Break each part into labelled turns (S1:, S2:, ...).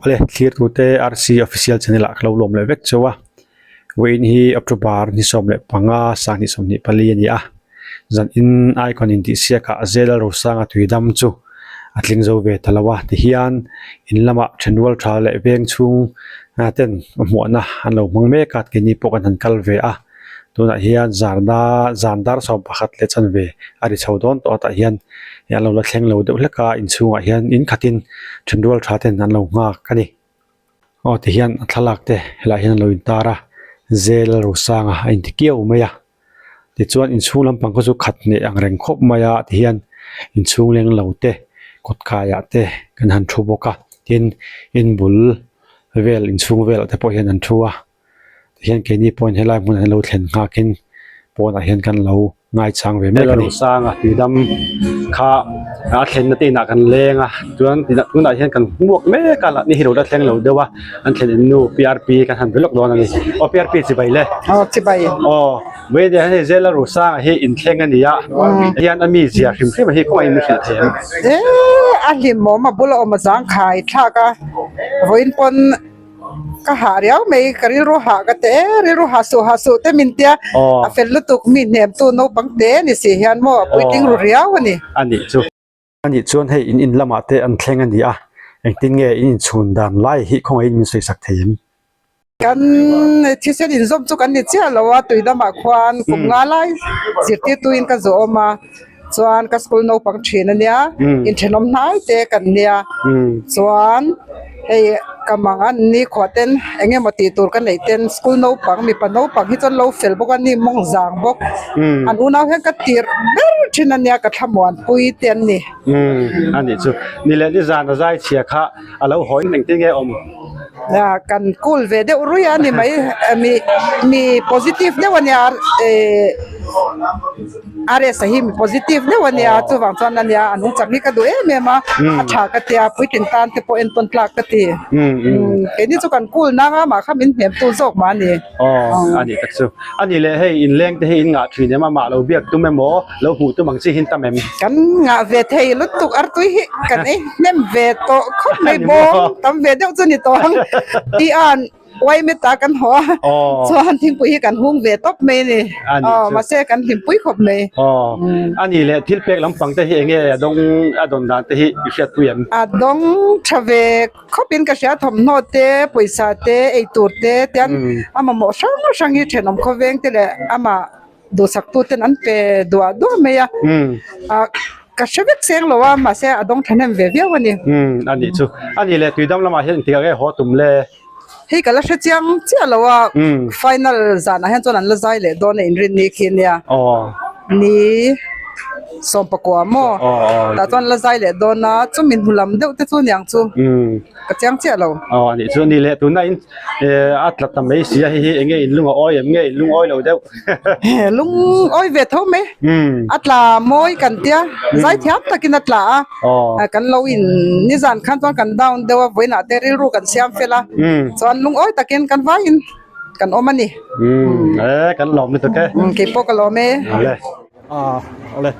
S1: Awle thlirtute RC official channel ah ka lo lawm leh vek chauh a vawiin hi October ni 15 2024 a ni a zan in icon intihsiak ah Zela Rosanga tuidam chu a tling zo ve ta lo a tihian in lamah thenrual tha leh veng chhung ten a hmuahna an lo hmang mek a keini pawh kan han kal ve a. Tunah hian zarna zan dar 11 leh chanve a ri chho dawn tawh a tah hian an lo la thleng lo deuh hlek a inchhungah hian in khatin thenrual tha ten an lo nghak a ni. Aw ti hian a thlalak te helaiah hian an lo intar a zel rosanga a inti kiau mai a tichuan inchhung lampang khaw chu khat hneh ang reng khawp mai a ti hian inchhung leng lo te kawt kaiah te kan han thu bawk a tin in bul vel inchhung velah te pawh hian an thu a. Tihian keini pawhin helai hmunah hian lo thlen nghakin pawnah hian kan lo ngaichang ve mek a ni. Sanga tuidam kha a thlenna te inah kan leng a chuan tunah hian kan hmuak mek a ni hi lo la thleng lo deuh a an thlen in nu PRP kan han be lawk dawn a ni. Aw PRP chibai le.
S2: Aw chibai.
S1: Aw Vawite hian hei Zela Rosanga hi inthleng a ni a hian a mizia hrim hrim hi kawngah in min hrilh thei ang.
S2: Eee a hlimawm a bula awm a zangkhai thlak a vawiin pawn. Ka hah riau mai ka rilru hah ka ti e rilru hah suh hah suh te min tia a fel lutuk mi hnemtu naupang te ni si hian maw a puitling ru riau a ni.
S1: A nih chu. A nih chuan hei in in lamah te an thleng a ni a, engtin nge in inchhun dan lai hi khawngaihin min sawi sak thei em?
S2: Kan thisen inzawm chu kan ni chiah lo a, tui lamah khuan kum nga lai zirtirtuin ka zawh awm a, chuan ka school naupang thin a nia inthenawm hnai te kan nia chuan hei ka mang an ni khuah ten eng emaw tih tur ka neih ten school naupang mipa naupang hi chuan lo fel bawk a ni mawng zang bawk an unau hian ka tirh ber thin a nia ka thlamuan pui te an ni.
S1: A nih chu ni leh ni zan a zai chhia kha a lo haw in engtin nge awm?
S2: Kan cool ve deuh ruih a ni mai mi mi positive deuh a nia eh RS a hi mi positive deuh a nia chuvang chuan a nia a nungchang hi ka duh em em a a tha ka tia puitling tan te pawh entawn tlak ka ti keini chu kan cool nang a mah kha min hnem tu zawk mah a ni.
S1: Aw a nih tak chu a nih leh hei inleng te hi in ngah thin em amah lo biak tum emaw lo hmuh tum ang chi hi in tam em?
S2: Kan ngah ve thei lutuk artui hi kan ei hnem ve tawh khawp mai bawm tam ve deuh chu ni tawh ang tih a Uaimeta kan haw a chuan thingpui hi kan hung ve tawp mai a ni aw mahse kan hlimpui khawp mai.
S1: Aw a nih leh thil pek lampang te hi eng nge a dawng a dawn dan te hi i hriatpui em?
S2: A dawng tha ve khawpin ka hria thawmhnaw te pawisa te eitur te tian a mamawh hrang hrang hi thenawm khawveng te leh amah duhsak tu ten an pe duah duah mai a ah ka hre vek seng lo a mahse a dawng thahnem ve viau a ni.
S1: A nih chu a nih leh tuidam lamah hian engtikah nge haw tum le?
S2: Hei ka la hre chiang chiah lo a final zanah hian chuan an la zai leh dawn a inrinni khi ania ni 19 maw tah chuan an la zai leh dawn a chumi hnu lam deuh te chu aniang chu ka chiang chiah lo.
S1: Aw a nih chu ni leh tuna in a tla ta mai si a hei hi eng nge in lung a awi em nge in lung awi lo deuh.
S2: Lungawi ve tho mai a tla mawi kan tia zaithiam takin a tla a kan lo in nizan khan chuan kan down deuh a vawiinah te rilru kan siam fel a chuan lungawi takin kan vaiin kan awm a ni.
S1: E kan lawm lutuk e.
S2: Keipawh ka lawm e.
S1: Awle. Awle.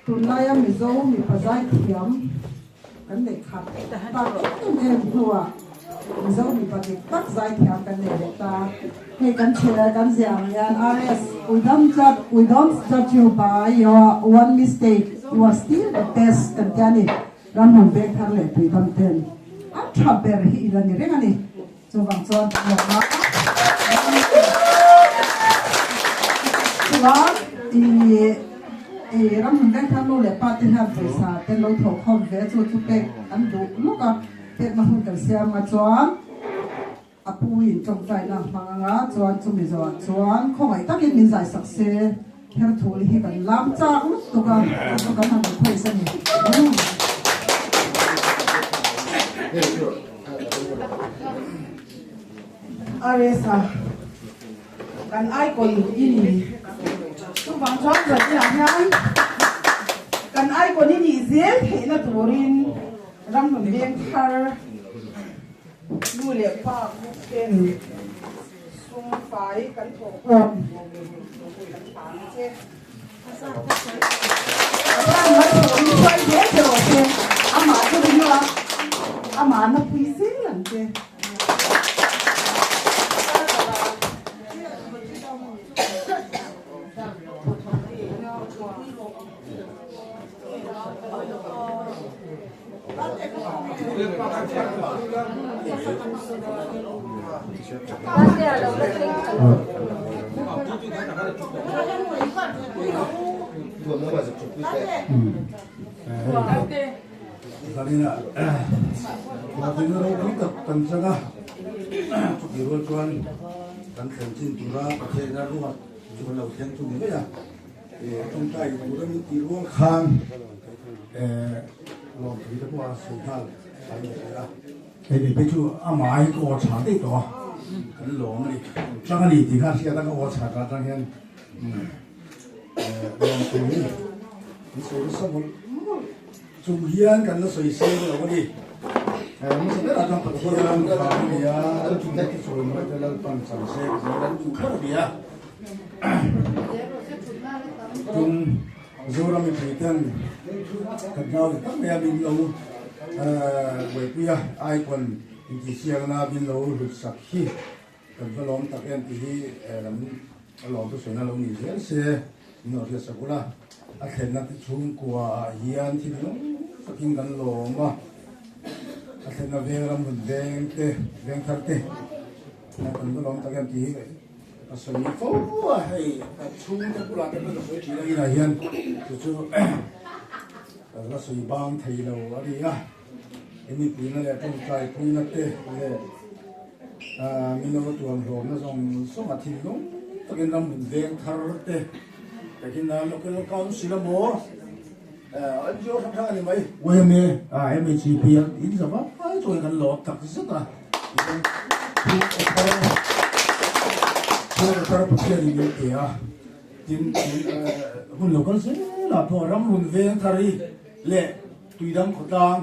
S2: Tunlaia Mizo mipa zaithiam kan neih khat tak em em hnuah Mizo mipa dik tak zaithiam kan nei leh ta. Hei kan chheh kan ziah ang hian RS we don't judge we don't judge you by your one mistake you are still the best kan tia ni. Ramhmun veng thar leh tuidam ten a tha ber hi i la ni reng a ni. Chuvang chuan kan lawm a. Chuan i i ramhmun veng thar nu leh pa te hian pawisa te lo thawh khawm ve chu chu pek an duh lawk a, pekna hun kan siam a chuan a pu in tawngtaina a hmang anga chuan chumi zawhah chuan khawngaih takin min zai sak se her thul hi kan lam chak lutuk a, chu chu kan han request a ni.
S3: RS-a kan icon i ni. Chuvang chuan Zahniah hian kan icon i nih zel theihna turin ramhlun veng thar nu leh pa group ten sum fai kan thawh khawm kan hlang che. Pathian malsawmin hruai zel che rawh se, amah chu ring la, amah na pui zel ang che.
S4: Kan chang a, chutih rual chuan kan thlen chin tura Pathian a ruat chu kan lo thleng chu ni mai a. Tawngtai tura min tih rual khan lawmthui te pawh a sawi nghal a ni a. Hei kei phei chu amah hi ka aw tha daih tawh a, kan lawm a ni. Chang a ni tih kha hriat a ka aw tha ta atang hian lawmthui hi kan sawi nasa mawlh mawlh chung hian kan la sawi seng lo a ni. Hmasa berah chuan Pathian vang a ni a, sawi mai te Lalpan chan se kan duh ber a ni a. Tum Zoram mipui ten kan nau leh tak mai a min lo buaipui a, icon intihsiakna min lo hlut sak hi kan va lawm tak em tih hi lam a lawm thusawiin a lo ni zel se min lo hriat sak ula, a thlenna te chhungkua ah hian thil lawng takin kan lawm a, a thlenna veng ram hun veng te veng thar te kan va lawm tak em tih hi. Ka sawi fo a, hei ka chhungte bulah te pawh ka sawi thin a inah hian chu chu ka la sawi bang thei lo a ni a, mipui na leh tawngtai puina te leh min lo tuam hlawmna zawng zawng a thinlung takin ram hun veng thar te takin local council emaw NGO hrang hrang a ni mai. YMA, MHEP in zava ai chuan kan lawm tak zet a. Thar thar Pathian in min pe a, tin hun lo kal zel ah pawh ramrun veng thar hi leh tuidang khawtlang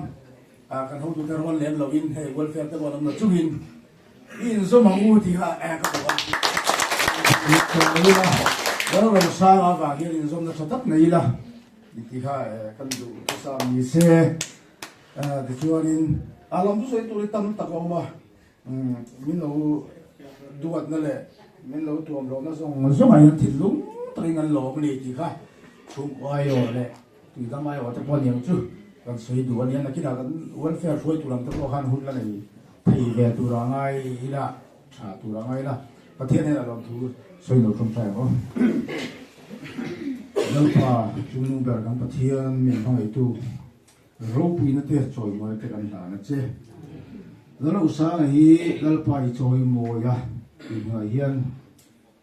S4: kan hotute rawn lem lo in hei welfare te pawh an awm lo chungin i inzawm ang u tih kha ka duh a. Lalrosanga avang hian inzawmna tha tak nei ila tih kha kan duh nasa ni se. Tichuanin a lam chu sawi tur hi tam tak a awm a, min lo duatna leh min lo tuam lohna zawng zawngah hian thinlung takin kan lawm a ni tih kha chhungkaw aiawh leh tuidam aiawh te pawh a niang chu kan sawi duh a nia. Nakinah kan welfare hruaitu lam te pawh khan hun la nei thei ve tur a ngai ila, tha tur a ngai ila, Pathian hian a lawmthu. Sawi lo tawngtai ang aw. Lalpa chungnung ber kan Pathian min hmangaihtu ropuina te chawimawi te kan hlan a che. Lalosanga hi Lalpa i chawimawi a tih hnuaiah hian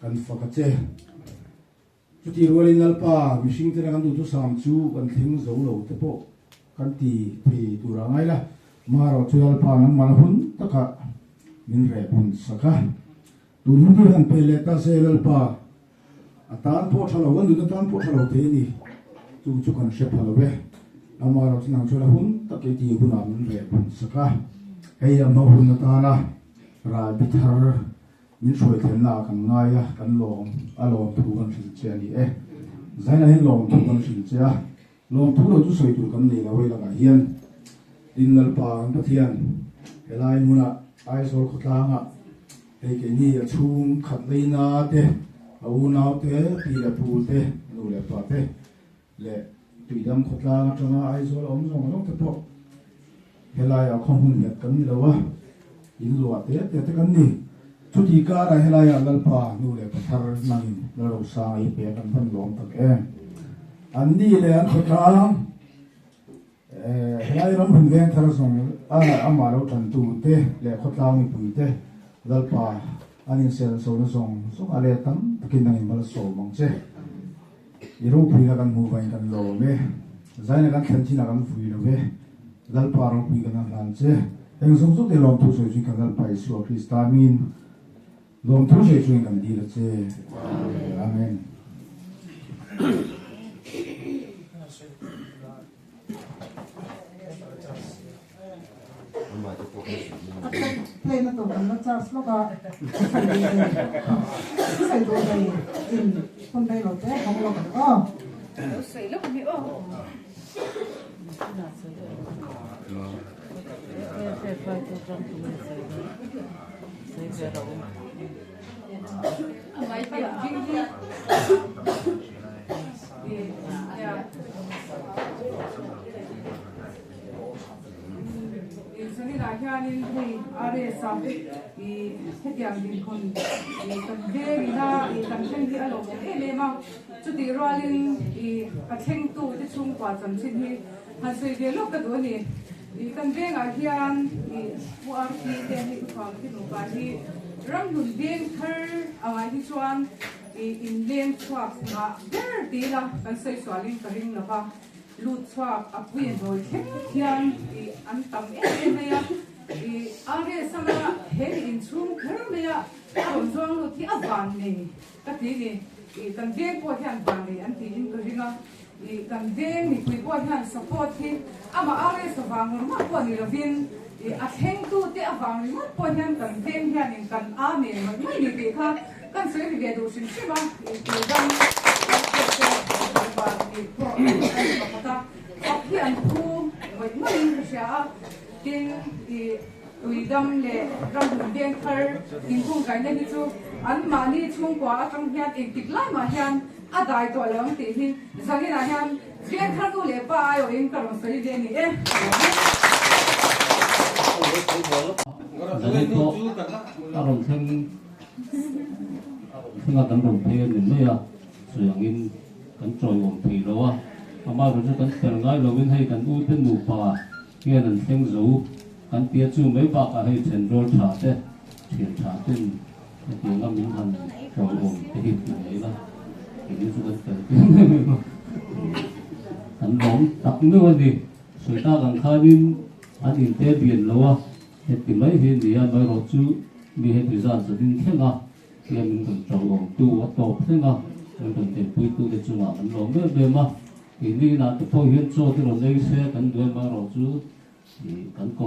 S4: kan fak a che. Chutih rualin Lalpa mihring tena kan duhthusam chu kan thleng zo lo te pawh kan ti thei tur a ngai la. Marawh chu Lalpa nangmahna hun takah min reh bun sak a. Tun hun hi han pe leh ta se Lalpa, a tan pawh tha lo, a nun atan pawh tha lo thei a ni. Chu chu kan hre pha lo e. Amaherawh chu nang chuan a hun tak i tih hunah min reh bun sak a. Hei a hma hun atana ralbi thar min hruai thlenna ah kan ngai a, kan lawm a lawmthu kan hrilh che a ni e. Zainah hian lawmthu kan hrilh che a. Lawmthu lo chu sawi tur kan nei lo hei lakah hian Tin Lalpa kan Pathian helai hmunah Aizawl khawtlangah hei keini a chhung khat leina te, a unau te, pi leh pu te, nu leh pa te leh Tuidam khawtlang atanga Aizawl a awm zawng zawng te pawh Helaiah khaw hmun nghet kan ni lo a, in luah te te te kan ni. Chuti karah helaiah Lalpa nu leh pathar nangin Lalrosanga hi pek an van lawm tak em. An ni leh an khawtlang helai ram hun veng thar zawng amah lo tantu te leh khawtlang mipui te Lalpa an inselso na zawng zawng a let tam takin nangin malsawm ang che. I ropuina kan hmuh vain kan lawm e. Zaina kan thlen chinah kan vui lo e. Lalpa ropui kan han hlan che. Eng zawng zawng te lawmthu sawi chuin kan Lalpa Isua Krista hmingin lawmthu sawi chuin kan dil a che. Amen.
S3: Play na tur kan la charge lawk a, sawi duh nei in hun rei lo te hawng lawk ang aw. Zaninah hianin hei RS-a ih hetiang dinhmun ih kan vengin a ih kan thleng hi a lawmawm em em a, chutih rualin ih a thlengtu te chhungkua chanchin hi han sawi ve lawk ka duh a ni. Ih kan vengah hian ih Pu RP te hei U Thuam te nupa hi ramhlun veng thar angah hi chuan ih inleng chhuak ngah ber ti ila kan sawi sualin ka ring lo va. Lut chhuak a pui a hnawi thleng hian ih an tam em em mai a, ih RS anga he mi inchhung kher mai a a rawn zuang lut hi a van nei ka ti ni, ih kan veng pawh hian van nei an tiin ka ring a, ih kan veng mipui pawh hian support hi amah RS avang ringawt pawh ni lovin ih a thlengtu te avang ringawt pawh hian kan veng hianin kan amen mai mai ni tih kha Kan sawi ri ve duh hrim hrim a, intuidam te van tih pawh a ni pakhat a, fak hi an phu ngawih ngawihin ka hria a, tin ih tuidam leh ramhmun veng thar inkungkaihna hi chu anmahni chhungkua atang hian engtik lai mah hian a dai tawh lo ang tih hi zaninah hian veng thar nu leh pa aiawhin ka rawn sawi ve a ni e.
S5: Zanin pawh a rawn thleng. Thlenga kan rawn phei a ni mai a, sawi angin kan chawiawm thei lo a, amaherawh chu kan fel ngai lovin hei kan ute nupa hian an thleng zo kan tia chu mai bakah hei thenrawl tha te, thian tha ten hetianga min han chawiawm te hi ti mai ila, keini chu kan fel pian em em a, kan lawm tak meuh a ni. Sawi tak ang khanin an inte bian lo a. Heti mai hi nia amaherawh chu mi heti zan zanin thleng a, khian min rawn ṭauhawmtu a tawp thleng a, min rawn telpuitute chungah kan lawm em em a. Keini inah te pawh hian chaw te rawn ei se kan duh em amaherawh chu kan ko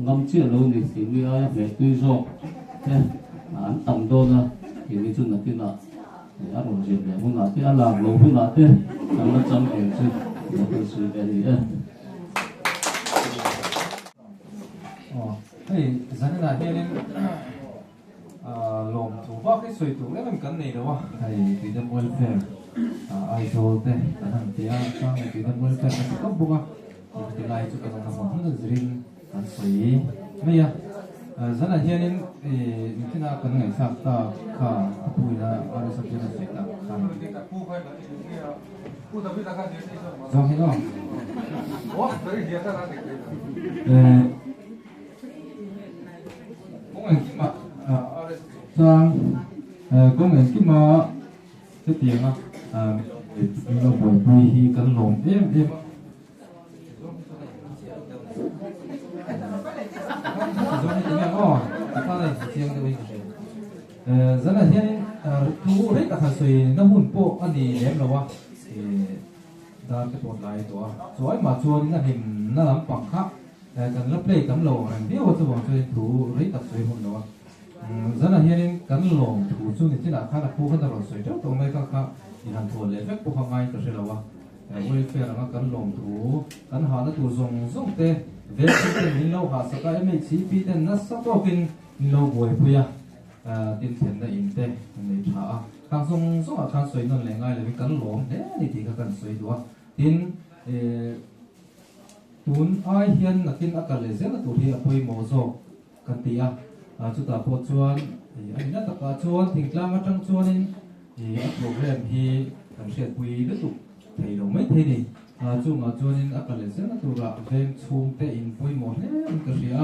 S5: ngam chiah lo a ni. Keini aia hmehtui zawk te an tam dawn a, keini chu nakinah a rawn zir leh hunah te a lak loh hunah te kan la chang eng chu lo kan sawi ve a ni e.
S6: Aw, hei zaninah hianin lawmthu bak hi sawi tur em em kan nei lo a, hei Tuidam Welfare Aizawl te kan han ti a, chuan hei Tuidam Welfare kan ti tawp bawk a, hei ti lai chu kan awmna hmun hmun a zirin kan sawi mai a. Zanah hianin engtin a kan ngaihthlak tak kha a pu ina RS a pian a sawi tak khan. Zawng hi aw. Kawng engkimah RS chungchang kawng engkima hetianga min lo buaipui hi kan lawm em em a. Zanah hianin thu rei tak han sawi na hun pawh a ni lem lo a, dar te pawh tlai tawh a, chuai mah chuanin a hlimna lampang kha kan la play tam lo ang reng viau a, chuvang chuanin thu rei tak sawi hun lo a. Zanah hianin kan lawm thu chu nichinah khan a phu khan a rawn sawi teuh tawh mai kha kha inhan thuan leh vek pawh kha ngaiin ka hre lo a. Welfare anga kan lawm thu kan hahna tur zawng zawng te vengtu ten min lo hahsak a, MHCP ten nasa tawkin min lo buaipui a, tin thlenna in te nei tha a, khang zawng zawngah khan sawi nawn leh ngai lovin kan lawm hle a ni tih kha kan sawi duh a, tin tun ai hian nakin a kal leh zelna tur hi a pawimawh zawk kan ti a, chutah pawh chuan a nihna takah chuan thingtlang atang chuanin a program hi kan hriatpui lutuk thei lo mai thei ni. Chungah chuanin a kal leh zelna turah veng chhungte in pawimawh hle in ka hria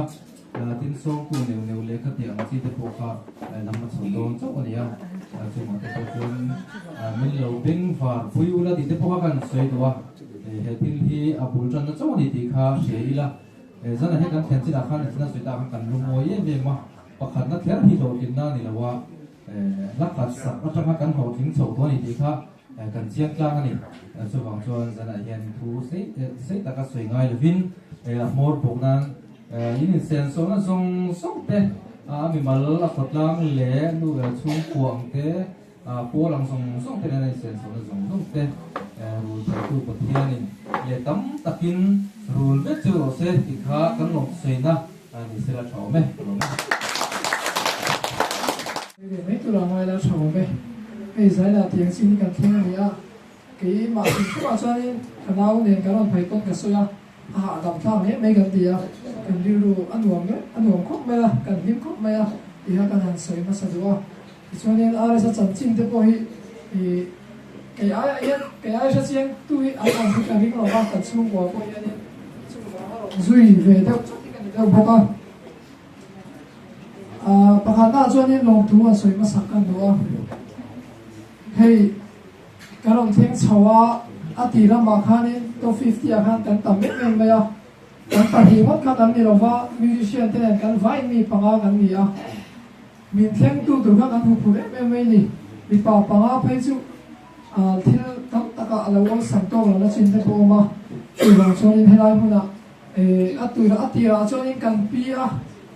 S6: a, tin sawngtu neuh neuh lehkha tih ang chi te pawh kha lam a chho dawn chauh a ni a, chungah te pawh chuan min lo beng var pui ula tih te pawh kha kan sawi duh a, he thil hi a bul tanna chauh a ni tih kha hria ila. Zanah hian kan thlen chinah khan nichina sawi tak khan kan lungawi em em a, pakhatna kher hi hlawhtlinna a ni lo a, hla khat sak atanga kan hlawhtling chho tawh a ni tih kha kan chiang tlang a ni. Chuvang chuan zanah hian thu sei taka sawi ngai lovin a hmawr bawk nan in insensawhna zawng zawng te, a mimal a khawtlang leh nu chhungkua ang te, Pawl ang zawng zawng te nen a insenchhuahna zawng zawng te rul theitu Pathianin leh tam takin rul vek chu rawh se tih kha kan lawm sawiina ni sela tha awm e, ka lawm e.
S7: Hei ve mai tur a ngai la tha awm e. Hei Zaila tiang chin hi kan thleng a ni a, keimah hrim hrimah chuanin ka nau nen kan rawn phei pawn ka sawi a, a hahdam thlak hle mai kan ti a, kan rilru a nuam a nuam khawp mai a, kan hlim khawp mai a tih kha kan han sawi hmasa duh a. Tichuanin RS-a chanchin te pawh hi ih kei aia hian kei aia hre chiang tu hi an awm hi ka ring lo va, kan chhungkua pawh hianin chuvang a rawn zui ve deuh chauh hi ka ni deuh bawk a. Ah pakhatnaah chuanin lawmthu an sawi hmasak ka duh a, hei kan rawn thleng chho a, a tih lamah khanin top 50 ah khan kan tam em em mai a, kan pahnih ngawt kha kan ni lo va, musician te nen kan vain mi panga kan ni a. Min thlengtu tur kha kan huphurh em em mai ni. Mipa panga phei chu thil tam takah a lo awlsam tawk lohna chin te pawh a awm a. Chuvang chuanin helai hmunah a tur a tirah chuanin kan pi a,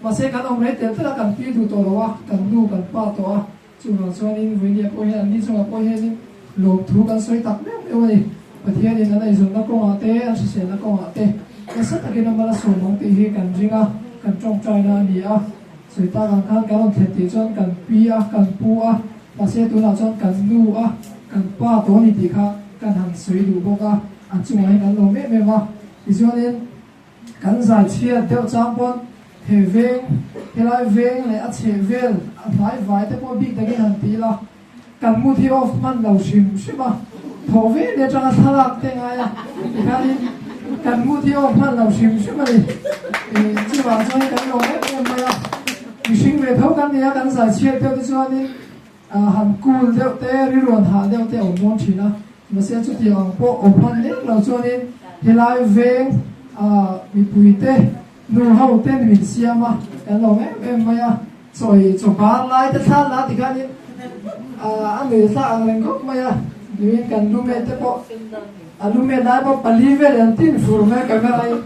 S7: mahse kan awm rei tel tel a, kan pi duh tawh lo a, kan nu kan pa tawh a. Chuvang chuanin Vuinia pawh hian anni chungah pawh hianin lawmthu kan sawi tak meuh meuh a ni. Pathianin an eizawnna kawngah te, an hriselna kawngah te nasa takin a mal a sawm ang tih hi kan ring a, kan tawngtaina a ni a. Sawi tak ang khan kan rawn thlen tih chuan kan pi a, kan pu a, mahse tunah chuan kan nu a, kan pa tawh a ni tih kha kan han sawi duh bawk a, an chungah hian kan lawm em em a. Tichuanin kan zai chhiat deuh chang pawn he veng, helai veng leh a chheh vel a hnai vai te pawh bik takin han ti ila, Kan mood hi off hman lo hrim hrim a, thawh ve leh atanga thlalak te ngai a, tikhanin kan mood hi off hman lo hrim hrim a ni. Chuvang chuan kan lawm em em mai a, mihring ve tho kan ni a, kan zai chhiat deuh te chuanin han cool deuh te, rilruan hah deuh te a awm dawn thin a, mahse chutiang ang pawh awm hman lek lo chuanin helai veng mipui te, Nu ho ten min siam a, kan lawm em em mai a, chawi chaw bar lai te thla la ti khanin a nui thla ang reng khawp mai a, nimin kan lumet te pawh a lumet lai pawh pali vel an tin fur mai a camera in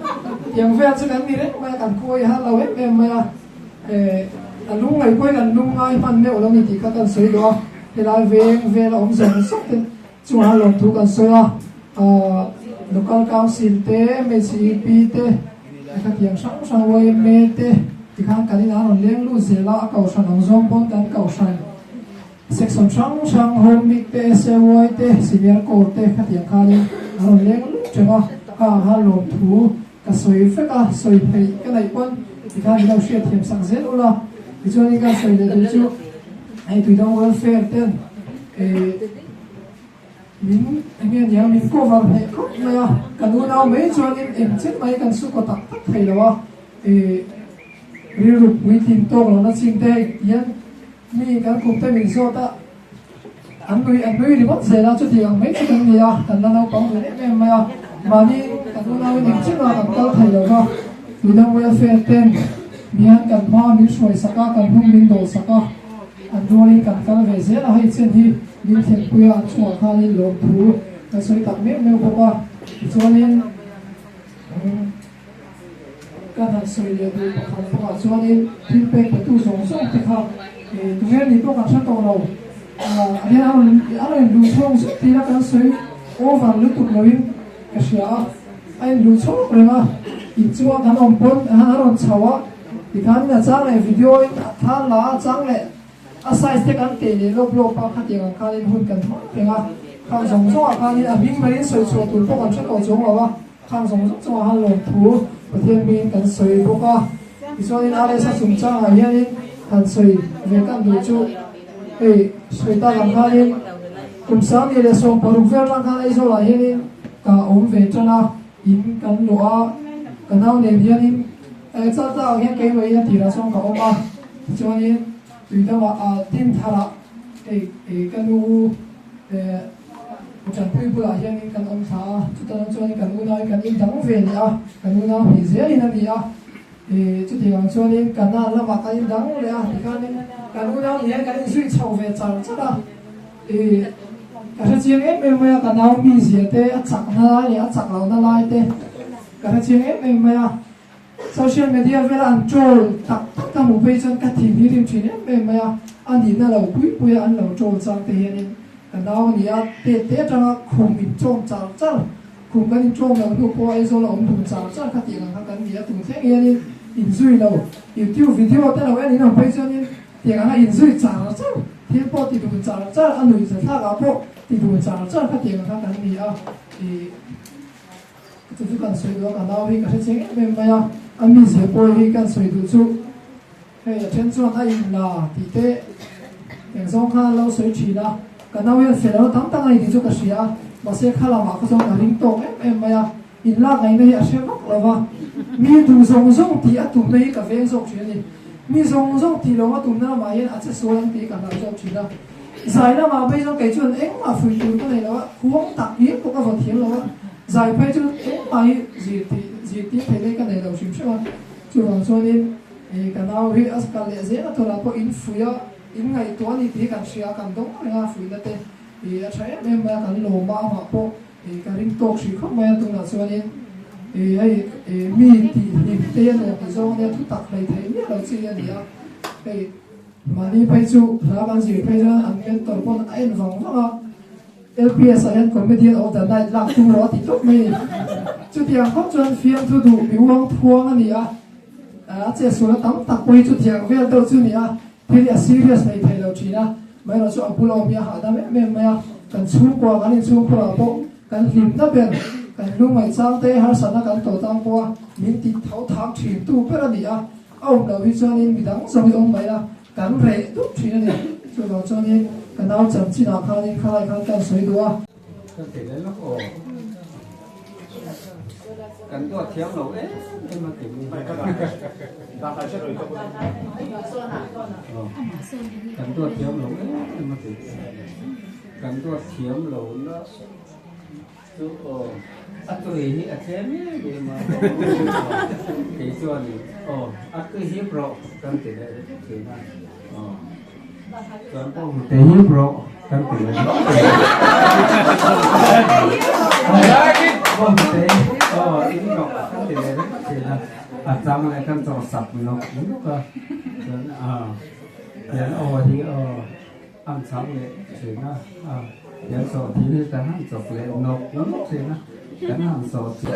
S7: tiang vel chu kan ni reng mai a, kan khawi har lo em em mai a, a lungngaih pawhin an lungngai hman meuh lo ni tih kha kan sawi duh a, helai veng vel a awm zawng zawng ten Chungah lawmthu kan sawi a, Local Council te, MHEP te, khatiang hrang hrang yma te tikhan kan inah rawn leng lut zel a, a kohhran ang zawng pawn kan kohhran section hrang hrang Home Week te, SAY te, Senior Corps te khatiang khanin an rawn leng lut teuh a, kha ang khan lawmthu ka sawi vek a, sawi theih ka neih pawn. Tikhan i lo hriat thiam sak zel ula. Tichuanin kan sawi leh duh chu hei Tuidang Welfare ten min eng nge nia min cover hneh khawp mai a, kan unau mai chuanin eng chen mai kan su kaw tak tak thei lo a, rilru puitling tawk lohna chin te hei tihian Mi kan kum te min zawt a, an nui an nui ringawt zel a, chuti ang mai chu kan ni a, kan la naupang ve em em mai a, mahni kan unauin engchin ah kan kal thei lo va, Tuidang welfare ten mian kan hma min hruai sak a, kan hnung min dawl sak a, an rualin kan kal ve zel a, hei chen hi min thlenpui a, an chungah khanin lawmthu kan sawi tak meuh meuh bawk a, tichuanin. Ka han sawi leh duh pakhat bawkah chuanin thil pek petu zawng zawng te kha tunge ni pawh kan hre tawh lo. A hian a rawn a rawn inluh chhawng zut tih a kan sawi over lutuk loin ka hria a. A inluh chhawng reng a, inchunga kan awm pawn a rawn chho a, tikhanin a chang leh video in a thla la a chang leh A size te kan teh leh lawp lawp a, khatiang ang khanin hun kan hmang reng a, khang zawng zawngah khanin a hming maiin sawi chhuah tur pawh kan hre tawh chuang lo a, khang zawng zawng chungah khan lawmthu Pathian hmingin kan sawi bawk a. Tichuanin RSA chungchangah hianin han sawi ve kan duh chu hei sawi tak ang khanin kum 2016 vel atang khan Aizawlah hianin ka awm ve tan a, in kan luah a, ka nau nen hianin Chaltlang ah hian keimah in a tirah chuan ka awm a, tichuanin tui damah ah din tharah hei ka nu Tanpui bulah hianin kan awm thla a, chutah chuan kan unau in kan indang ve leh a, kan unau hnih zelin a ni a, chutiang ang chuanin Kanan lamah kan indang leh a, tikhanin kan unau hnih hian kan inzui chho ve char char a, ka hrechiang em em mai a, ka nau mizia te a chakna lai leh a chak lohna lai te ka hrechiang em em mai a. Social media vela an troll tak tak ka hmuh phei chuan ka thin hi rim thin em em mai a, a nihna lo pui pui a an lo troll chang te hianin ka nau a ni a, tet te atanga khum in ṭawm char char, khum kan in ṭawm loh hnu pawh Aizawl a awm dun char char kha tih ang kha kan ni a, tun thleng hianin inzui lo YouTube video te lo en in awm phei chuanin tiang anga inzui char char thil pawh ti dun char char a nuih zathlak ah pawh ti dun char char kha tiang ang kha kan ni a, ih. Chu chu kan sawi duh a, ka nau hi ka hre chiang em em mai a, a mizia pawh hi kan sawi duh chu hei a then chuan a in la tih te eng zawng khan an lo sawi thin a, ka nau hian fel lo tam tak a ni tih chu ka hria a, mahse kha lamah kha chuan ka ring tawk em em mai a, in lak ngaihna hi a hre vak lo va, mi duh zawng zawng tih a tumna hi ka veng zawk thin a ni, mi zawng zawng tih lo a tumna lamah hian a che sual ang tih hi ka hlau zawk thin a. Zai lamah phei chuan kei chuan engmah fuih tur ka nei lo a, khuang tak hi pawh ka vaw thiam lo a, zai phei chu engmah hi zir tih zirtir theih daih ka nei lo hrim hrim a, chuvang chuanin ih ka nau hi a kal leh zel a turah pawh in fuih a, in ngaihtuah a ni tih hi kan hria a, kan dawng reng a fuihna te ih a tha em em mai a, kan lawm a amah pawh ih ka ring tawk hrih khawp mai a tunah chuanin ih hei ih mi tih hlim te a nuam tih zawng ania thu tak hlei theih miah lo chi a ni a, hei. Mahni phei chu hla kan zir phei chuan an mentor pawn a en vang vang a, LPS ah hian comedian of the night lak tum rawh a ti tawp mai a ni. Chutiang khawp chuan fiamthu duh mi uang phuang a ni a, a chetsualna tam tak pawh hi chutiang vel deuh chu a ni a, thil hi a serious nei thei lo thin a, amaherawh chu a bula awm hi a hahdam em em mai a, kan chhungkua kan inchhungkhurah pawh kan hlimna ber, kan lungngaihchang te harsatna kan tawh tang pawha min ti tho thak thin tu ber a ni a. A awm loh hi chuanin midang zawng hi awm mai a, kan reh dup thin a ni. Chuvang chuanin ka nau chanchinah khanin khalai khan ka sawi duh a.
S8: Ka ti leh lawk aw. Kan duat thiam lo em em a ti mi. Kan duat thiam lo em em a ti. Kan duat thiam lo na. Chu aw, a tui hi a tlem em em a, kei chuanin aw a tui hip rawh kan ti leh ringawt thin a, aw chuan pawh hmu te hip rawh kan ti leh ringawt thin a, pawh hmu te aw in rawh kan ti leh ringawt thin a, a chang leh kan chawh sak nawk nawk a, chuan a hian aw hi aw. An chang leh thin a, a hian sawh thil hi kan han chawp leh nawk nawk thin a, kan han sawh thin.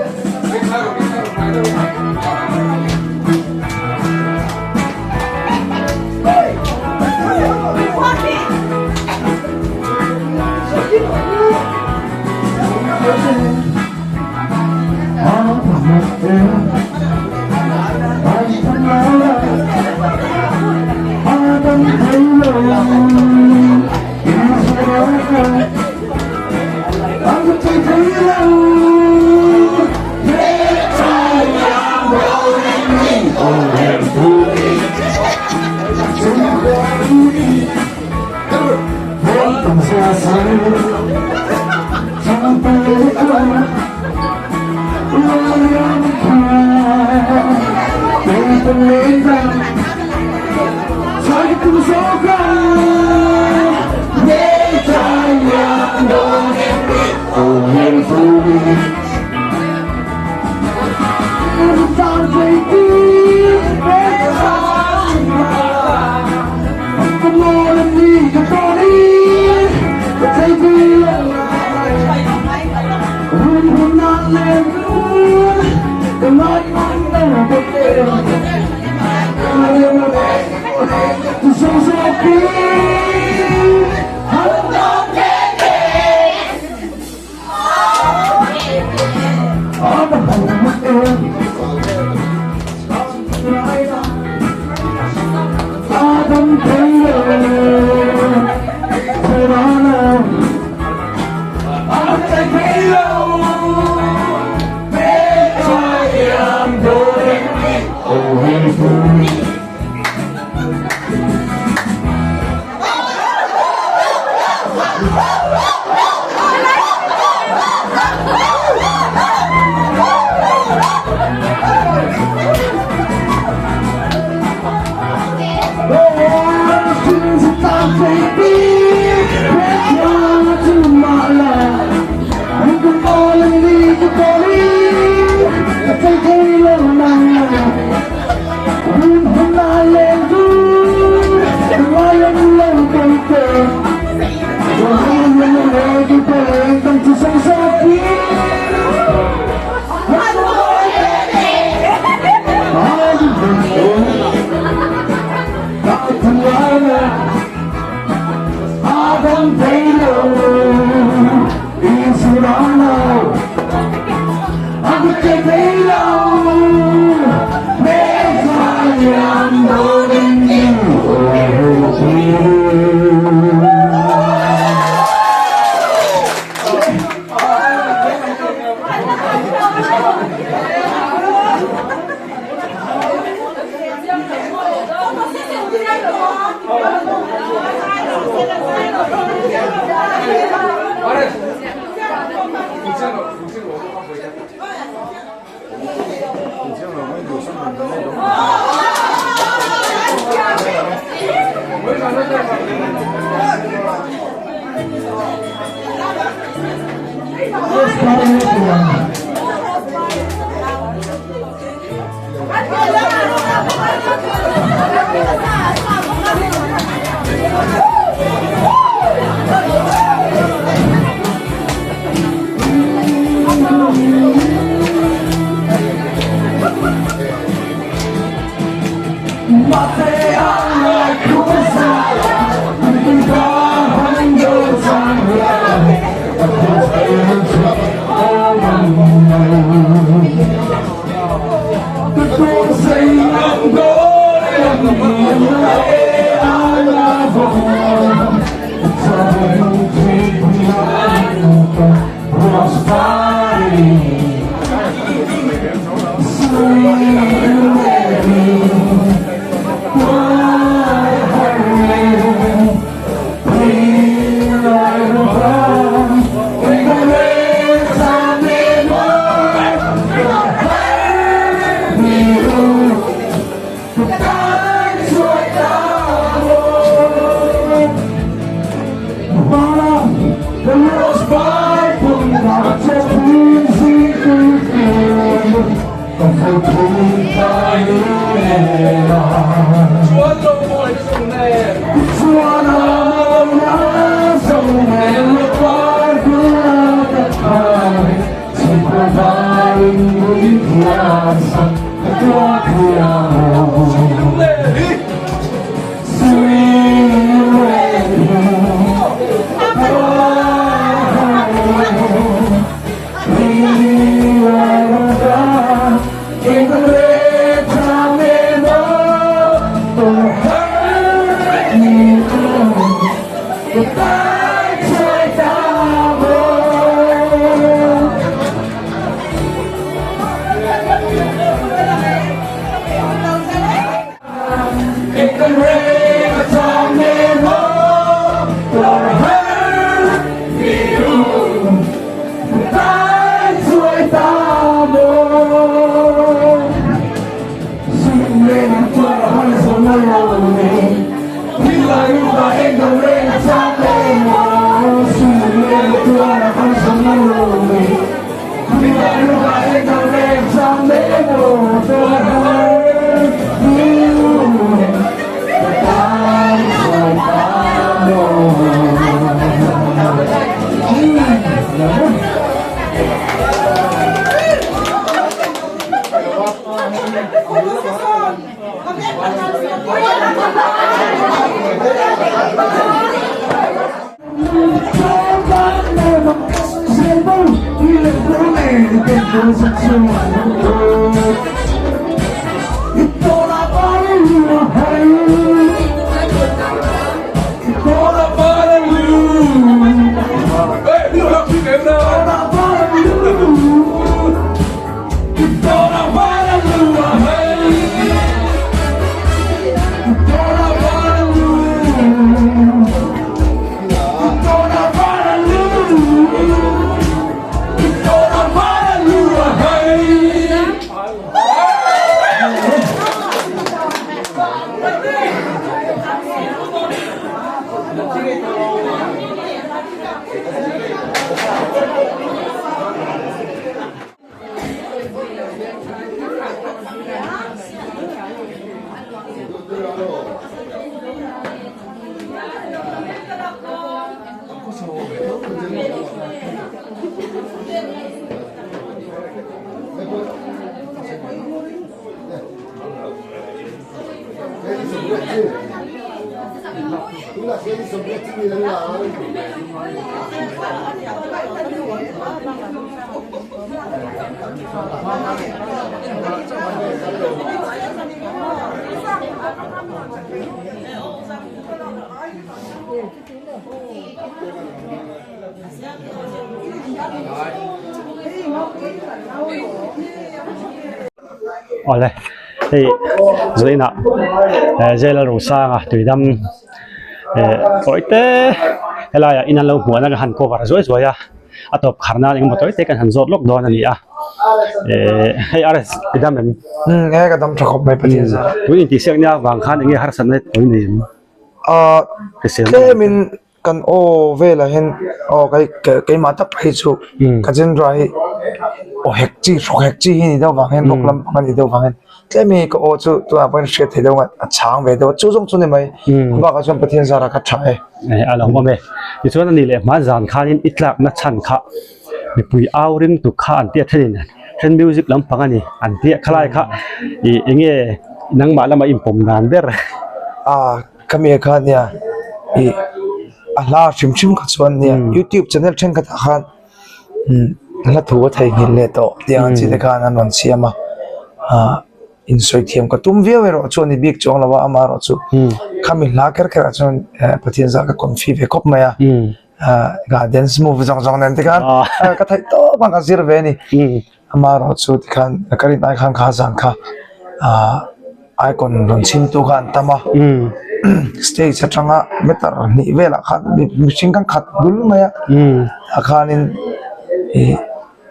S1: Awle hei zawiinah eh jail a rosanga tuidam eh tawi te helaiah in an lo hmuh na han cover zuai zuai a a tawp khar nan engemaw tawi te kan han zawt lawk dawn a ni a eh hei RS i dam em?
S9: Umm e ka dam tha khawp mai Pathian zara.
S1: Tun intihsiak nia vang khan enge harsatna tawi nei em?
S9: Ah tlemin Kan aw velah hian aw kei keimah tak phei chu ka genre hi aw hek chi hrawk hek chi hi a ni deuh vang hian rock lampang a ni deuh vang hian tlem hi ka aw chu tunah pawhin hriat theih deuh a chhang ve deuh a chu zawng chu ni mai bakah chuan Pathian zarah ka tha e.
S1: A lo awm e tichuan a ni leh hma zan khanin i tlakna chhan kha mipui au ring tuk kha an tia thenin then music lampang a ni an tia khalai kha ih eng nge nangmah lama inpawm dan ber.
S9: Khami kha nia ih a hla hrim hrim kha chuan nia youtube channel thenkhat ah khan hla thu a theihnghilh leh tawh tih ang chi te khan an rawn siam a ah insawi thiam ka tum viau erawh chu a ni bik chuang lo a amaherawh chu khami hla kher kher ah chuan Pathian zah ka confi ve khawp mai a ah dance move zawng zawng nen te khan ka theih tawp a ka zir ve a ni. Amaherawh chu tikhan ka rin ai khan kha zan kha ahh icon rawn chhimtu kha an tam a stage atanga meter hnih velah khan mihring khan khat dul mai a ah khanin ih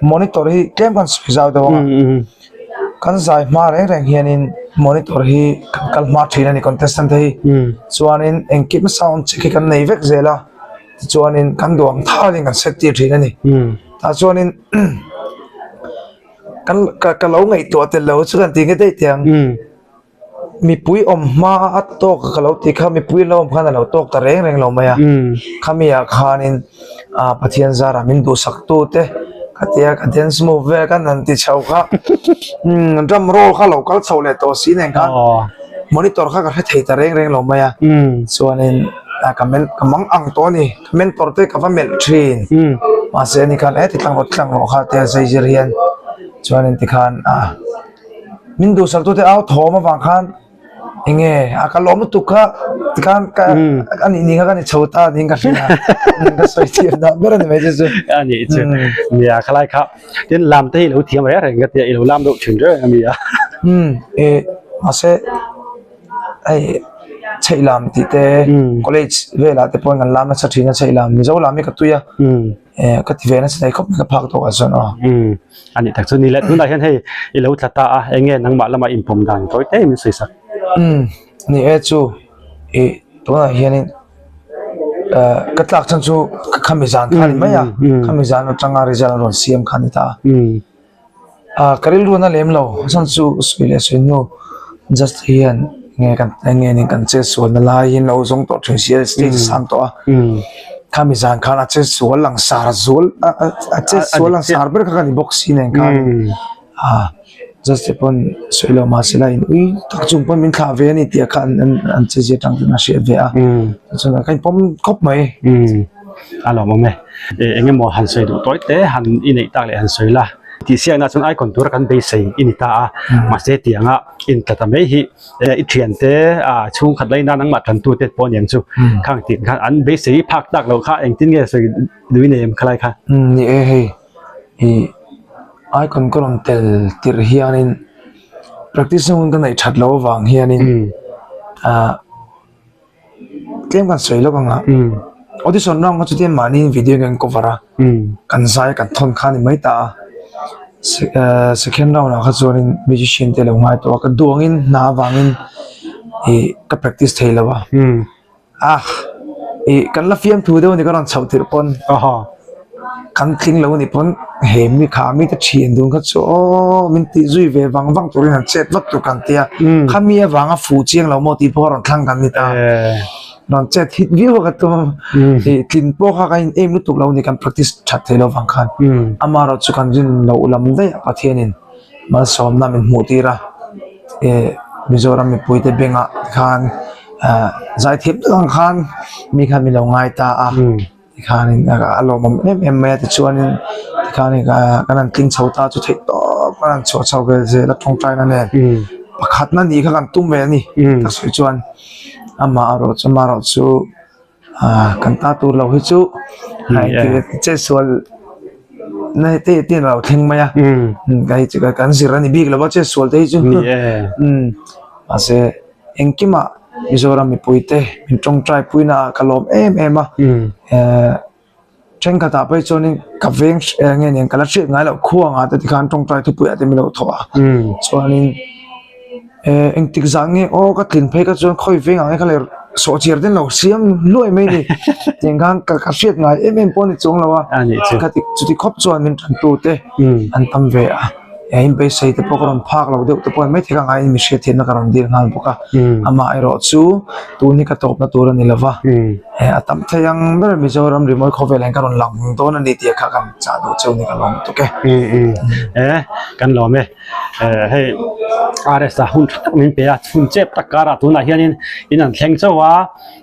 S9: monitor hi tlem khan sawi zau deuh ang a kan zai hma reng reng hianin monitor hi kan kal hma thin a ni contestant te hi chuanin engkim sound check hi kan nei vek zel a tichuanin kan duh ang thalin kan set tir thin a ni tah chuanin. Kan ka ka lo ngaihtuah tel lo chu kan ti nge daih teh ang mipui awm hma a tawk ka lo tih kha mipui lo awm khan a lo tawk ta reng reng lo mai a khami ah khanin ah Pathian zarah min duhsak tu te ka tia ka dance move vel khan han ti chho kha umm drum roll kha lo kal chho leh tawh si nen khan monitor kha ka hre thei ta reng reng lo mai a chuanin ka men ka mang ang tawh a ni. Mentor te ka va melh thin mahse ani khan e ti tlang rawh ti tlang rawh kha tia zai zir hian chuanin tikhan a min duhsak tute au thawm avang khan enge a ka lawm lutuk kha tikhan ka a nih nih kha ka ni chho ta niin ka hria ka sawi thiam dah ber a ni mai chu chu
S1: a nih chu nia khalai kha tin lam te hi lo thiam reng reng ka tia i lo lam deuh thin reng a mi a
S9: e mahse. Hei chheih lam tih te college velah te pawhin kan lam nasa thin a chheih lam mizo lam hi ka tui a eh ka ti ve nasa thei khawp mai ka phak tawh ah chuan aw.
S1: A nih tak chu ni le tunah hian hei i lo tla ta a eng nge nangmah lama inpawm dan tawi te min sawi sak.
S9: Ni e chu ih tunah hianin eh ka tlak chhan chu khami zan kha a ni mai a khami zan atanga result an rawn siam kha a ni ta a. Ah ka rilru na lem lo a chhan chu sawi leh sawi hnu just hian nge kan eng nge ni kan chet sual na laiin lo zawng tawh thin si a stage a sang tawh a khami zan khan a chet sual lang sar zual a chet sual lang sar ber kha ka ni bawk si nen khan ah just te pawn sawi lo mahse la in ui tak chung pawn min thlah ve a ni tih kha an an an che zia tang chuan a hriat ve a chuan ka inpawm khawp mai.
S1: A lawmawm e. Eng emaw han sawi duh tawi te han i neih tak leh han sawi la. Tihsiakna chuan icon tura kan beisei i ni ta a, mahse tianga intla ta mai hi i thiante chhungkhat laina nangmah tantute pawh aniang chu khang tih khan an beisei i phak tak loh kha engtin nge sawi duh i nei em khalai kha?
S9: Ni e hei ih icon ka rawn tel tirh hianin practice na hun ka neih that loh avang hianin ah Tlem kan sawi lawk ang a, audition round kha chutia mahni video kan cover a, kan zai a kan thawn kha a ni mai ta a, second round ah kha chuanin musician te lo ngai tawh a, ka duh angin hna avangin ih ka practice thei lo a, ah ih kan la fiamthu deuh a ni ka rawn chhoh tirh pawn. Kan tling lo a nih pawn he mi kha mi te thian dun kha chu aw min tih zui ve vang vang turin han chet vak tur kan tia khami avanga fuh chiang lo maw tih pawh a rawn thlang kan ni ta rawn chet hit viau a ka tum a tlin pawh kha kan in em lutuk lo a ni kan practice that thei lo vang khan amaherawh chu kan rin loh lam daih a Pathianin malsawmna min hmuh tir a eh Mizoram mipuite bengah khan ah zaithiam tak ang khan mi khan min lo ngai ta a. Tikhanin a lawmawm em em mai a tichuanin tikhanin kan han tling chho ta chu theih tawp kan han chhuah chho ve zel a tawngtaina nen pakhatna nih kha kan tum ve a ni ka sawi chuan amah erawh chu amah erawh chu ah kan ta tur lo hi chu chet sual na te te a lo thleng mai a hei chu kan zir a ni bik lo va chet sual te hi chu mahse. Engkimah Mizoram mipuite min tawngtai puina ah ka lawm em em a, eh thenkhatah pawh hi chuanin ka veng eng nge nen ka la hriat ngai loh khuangah te tikhan tawngtai thupui ah te min lo thawh a, chuanin eh engtik zan nge aw ka tlin phei kha chuan khawi veng ang nge kha le sawhchiar te an lo siam luai mai ni tiang khan ka hriat ngai em em pawh a ni chuang lo a, chuti khawp chuan min tantu te an tam ve a. He in beisei te pawh ka rawn phak lo deuh te pawh a ni maithei ka ngaiin mi hriatthiamna ka rawn dil nghal bawk a amah erawh chu tun hi ka tawpna tur a ni lo va he a tam thei ang ber Mizoram rimawi khawvel hian ka rawn lang dawn a ni tih kha kan chah duh cheu ni ka lawm tuk e.
S1: E kan lawm e hei RS a hun tha tak min pe a hun chep tak karah tunah hianin in an thleng chauh a.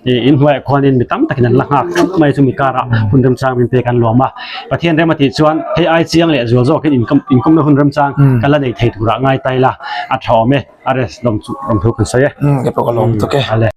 S1: Ih in hnuaiah khuanin mi tam takin an la nghak thup mai chu mi karah hun remchang min pek an lawm a. Pathian rem a tih chuan hei ai chiang leh zual zawkin inkawm inkawmna hun remchang ka la nei thei turah ngai ta ila a tha awm e. RS lawm chu lawmthu kan sawi e.
S9: Umm kei pawh ka lawm tuk e.
S1: Ale.